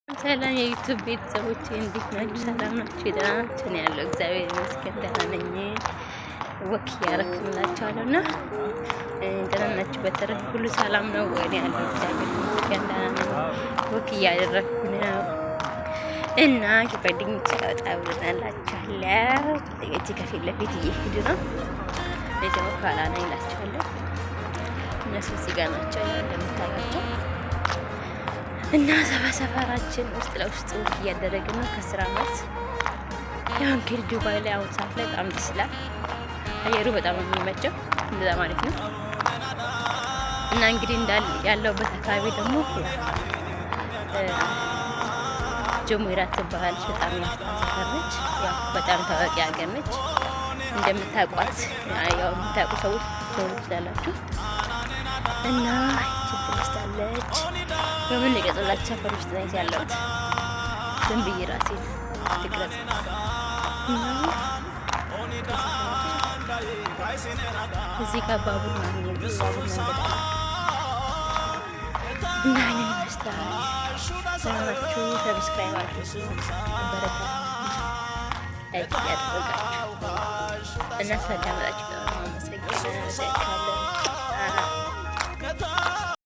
ሰላም የ YouTube ቤተሰቦቼ፣ እንዴት ናችሁ? ሰላም ናችሁ? ደህና ናችሁ? እኔ ያለው እግዚአብሔር ይመስገን ደህና ነኝ። Walk እያደረኩ እላችኋለሁ እና ደህና ናችሁ? በተረፈ ሁሉ ሰላም ነው ወይ? እኔ ያለው እግዚአብሔር ይመስገን ደህና ነኝ። Walk እያደረኩ ነው እና ከጓደኞቼ ጋር ወጣ ብለናላችኋለሁ። ጓደኞቼ ከፊት ለፊት እየሄዱ ነው፣ እኔ ደግሞ ከኋላ ነኝ እላችኋለሁ። እነሱ እዚህ ጋር ናቸው እንደምታያቸው እና ሰፈራችን ውስጥ ለውስጥ walk እያደረግን ነው ከስራ መልስ። ያው እንግዲህ ዱባይ ላይ አሁን ሰዓት ላይ በጣም ደስ ይላል። አየሩ በጣም ነው የሚመቸው፣ እንደዛ ማለት ነው። እና እንግዲህ እንዳል ያለውበት አካባቢ ደግሞ ጁሜራ ትባላለች። በጣም ያፍታ ሰፈር ነች። ያው በጣም ታዋቂ ሀገር ነች። እንደምታውቋት ያው የምታውቁ ሰዎች ትሆኑ ትችላላችሁ። እና ይችን ትመስላለች። በምን ልቅረጽላችሁ? ሰፈር ውስጥ ነው ያለሁት። ዝም ብዬ ራሴን ልቅረጽ እና እዚህ ጋር ባቡር ነው፣ ባቡር መንገድ አለ እና ይህንን ይመስላል። ሰላማችሁ subscribe አድርጉ፣ በረታ like እያደረጋችሁ እና ስላዳመጣችሁ በጣም አመሰግናለሁ።